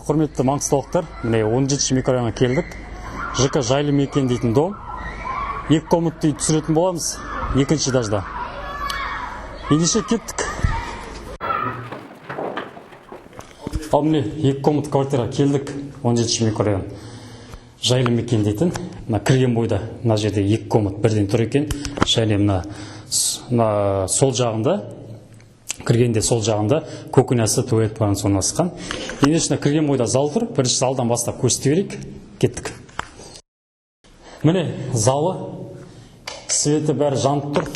Құрметті маңғыстаулықтар, міне 17 микрорайонға келдік. ЖК Жайлы мекен дейтін дом. Екі комнатты үй түсіретін боламыз, екінші этажда. Ендеше кеттік. Ал міне екі комнат квартира келдік, 17 микрорайон. Жайлы мекен дейтін. Мына кірген бойда мына жерде екі комнат бірден тұр екен. Және мына сол жағында, кіргенде сол жағында кухнясы, туалет бар орналасқан. Ендеше кірген бойда зал тұр. Бірінші залдан бастап көрсете берейік. Кеттік. Міне залы, светі бәрі жанып тұр.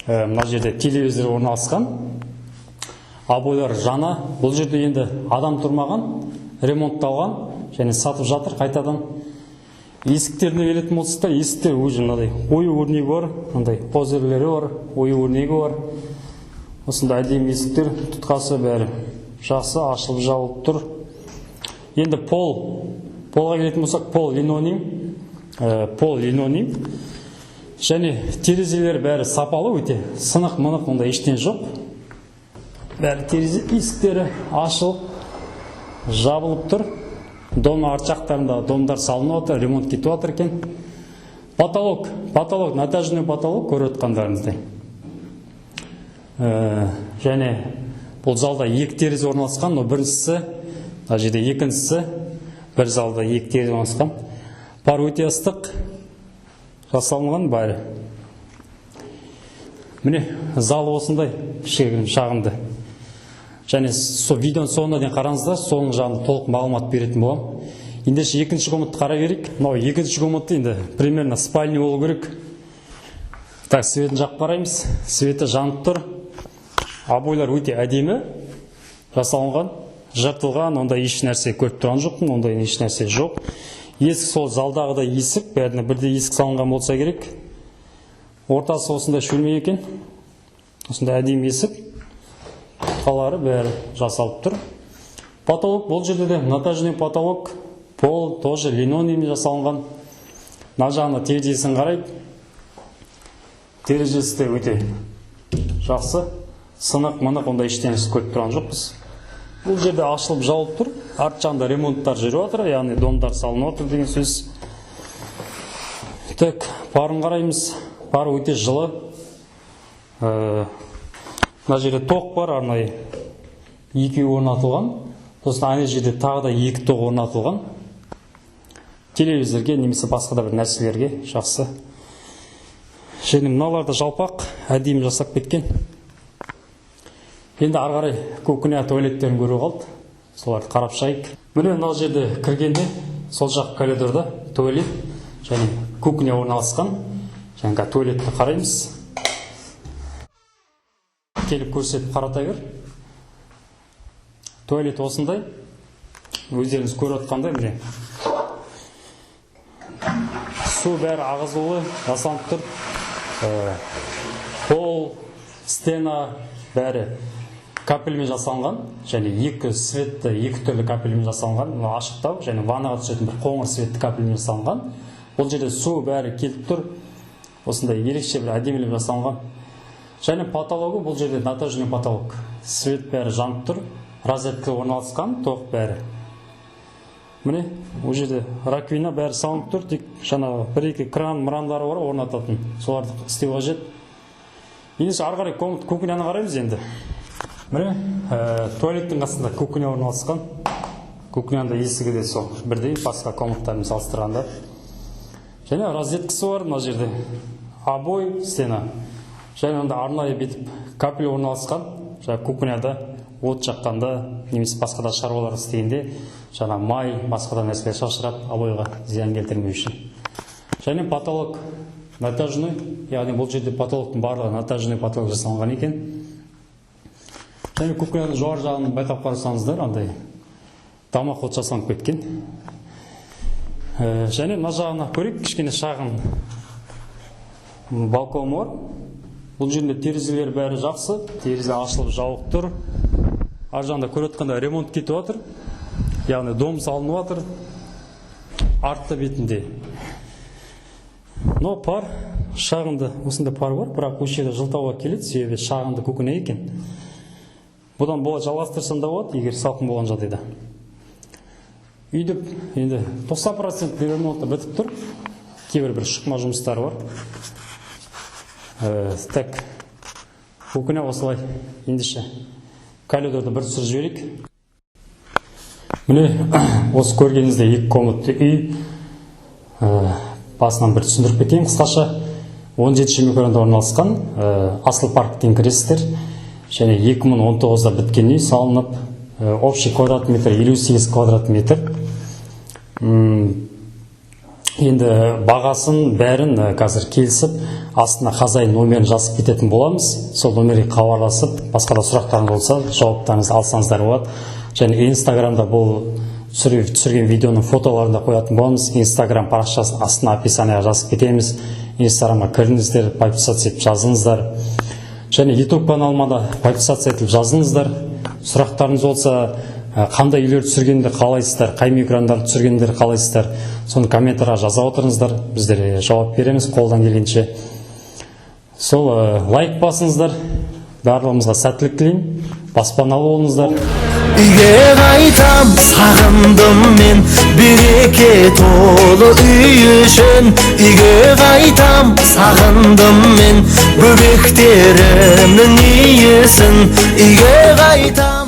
Мына жерде телевизор орналасқан. Обойлар жаңа. Бұл жерде енді адам тұрмаған, ремонтталған және сатып жатыр қайтадан. Есіктеріне келетін болсақ та, есіктер уже мынадай ою өрнегі бар, мынандай козырлері бар, ою өрнегі бар. Осындай әдемі есіктер, тұтқасы бәрі жақсы, ашылып жабылып тұр. Енді полға келетін болсақ, пол линолеум, пол линолеум. Және терезелер бәрі сапалы, өте сынық мынық ондай ештеңе жоқ. Бәрі терезе, есіктері ашылып жабылып тұр. Дом арт жақтарында домдар салынып жатыр, ремонт кетіп жатыр екен. Потолок, натяжной потолок, көріп отқандарыңыздай. Және бұл залда екі терезе орналасқан, но біріншісі, мына жерде екіншісі, бір залда екі терезе орналасқан. Пар өте ыстық жасалынған бәрі. Міне зал осындай кішігірім, шағынды. Және сол видеоның соңына дейін қараңыздар, соның жағында толық мағлұмат беретін боламын. Ендеше екінші комнатты қарай берейік. Мынау екінші комната енді примерно спальня болу керек. Так, светін жағып қараймыз. Светі жанып тұр. Обойлар өте әдемі жасалынған, жыртылған, ондай еш нәрсе көріп тұрған жоқпын, ондай еш нәрсе жоқ. Есік сол залдағыдай есік, бәріне бірдей есік салынған болса керек. Ортасы осындай шөлмек екен. Осындай әдемі есік. Тұтқалары бәрі жасалып тұр. Потолок бұл жерде де натяжной потолок, пол тоже линолеум жасалынған. Мына жағына терезесін қарайды. Терезесі де өте жақсы. Сынық мынық ондай ештеңесі көріп тұрған жоқпыз. Бұл жерде ашылып жабылып тұр. Арт жағында ремонттар жүріп жатыр, яғни домдар салынып жатыр деген сөз. Так, парын қараймыз. Пар өте жылы. Мына жерде тоқ бар арнайы. Екеуі орнатылған. Сосын ана жерде тағы да екі тоқ орнатылған. Телевизорге немесе басқа да бір нәрселерге жақсы. Және мыналар да жалпақ, әдемі жасап кеткен. Енді ары қарай кухня, туалеттерін көру қалды. Соларды қарап шығайық. Міне мына жерде кіргенде сол жақ коридорда туалет және кухня орналасқан. Және қазір туалетті қараймыз. Келіп көрсетіп қарата бер. Туалет осындай. Өздеріңіз көріп отқандай міне. Су бәрі ағызулы жасалынып тұр. Пол, стена бәрі капельмен жасалынған және екі светті, екі түрлі капельмен жасалынған. Мынау ашықтау және ваннаға түсетін бір қоңыр светті капельмен жасалынған. Бұл жерде су бәрі келіп тұр. Осындай ерекше бір әдемілеп жасалынған. Және потологы бұл жерде натяжной потолок. Свет бәрі жанып тұр. Розетка орналасқан, тоқ бәрі. Міне, ол жерде раковина бәрі салынып тұр, тек жаңағы бір-екі кран мырандары бар орнататын. Соларды істеу қажет. Ендеше ары қарай комнат, кухняны қараймыз енді. Міне, туалеттің қасында кухня орналасқан. Кухняның да есігі де сол бірдей басқа комнаттармен салыстырғанда. Және розеткасы бар мына жерде. Обой, стена. Және онда арнайы бүйтіп капель орналасқан. Жаңа кухняда от жаққанда немесе басқа да шаруалар істегенде жаңа май, басқа да нәрселер шашырап обойға зиян келтірмеу үшін. Және потолок натяжной, яғни бұл жерде потолоктың барлығы натяжной потолок жасалынған екен. Және кухняның жоғары жағын байқап қарасаңыздар, андай дымоход жасалынып кеткен. Және мына жағына көрейік, кішкене шағын балкон бар. Бұл жерде терезелер бәрі жақсы, терезе ашылып жабық тұр. Ар жағында көріп отқандай ремонт кетіп жатыр, яғни дом салынып жатыр артты бетінде. Но пар шағынды, осындай пар бар, бірақ осы жерде жылытауға келеді, себебі шағынды кухня екен. Бұдан бола жалғастырсам да болады, егер салқын болған жағдайда. Үйді енді 90% ремонты бітіп тұр, кейбір бір шықма жұмыстары бар. Так, кухня осылай. Ендеше коридорды бір түсіріп жіберейік. Міне, осы көргеніңіздей екі комнатты үй. Басынан бір түсіндіріп кетейін қысқаша. 17 микрорайонда орналасқан, Асыл парктен кіресіздер және 2019-да біткен үй, салынып, общий квадрат метр 58 квадрат метр. Енді бағасын бәрін қазір келісіп, астына хозяин номерін жазып кететін боламыз. Сол номерге хабарласып, басқа да сұрақтарыңыз болса, жауаптарыңызды алсаңыздар болады. Және Инстаграмда бұл түсірген видеоның фотоларын да қоятын боламыз. Инстаграм парақшасын астына описанияға жазып кетеміз. Инстаграмға кіріңіздер, подписаться етіп жазыңыздар және Ютуб каналыма да подписаться етіп жазыңыздар. Сұрақтарыңыз болса, қандай үйлер түсіргенді қалайсыздар, қай микрорайондарды түсіргенді қалайсыздар, соны комментарийға жаза отырыңыздар, біздер жауап береміз қолдан келгенше. Сол лайк басыңыздар. Барлығымызға сәттілік тілеймін, баспаналы болыңыздар. Үйге қайтам, сағындым мен береке толы үй үшін. Үйге қайтам, сағындым мен бөбектерімнің иісін. Үйге қайтам.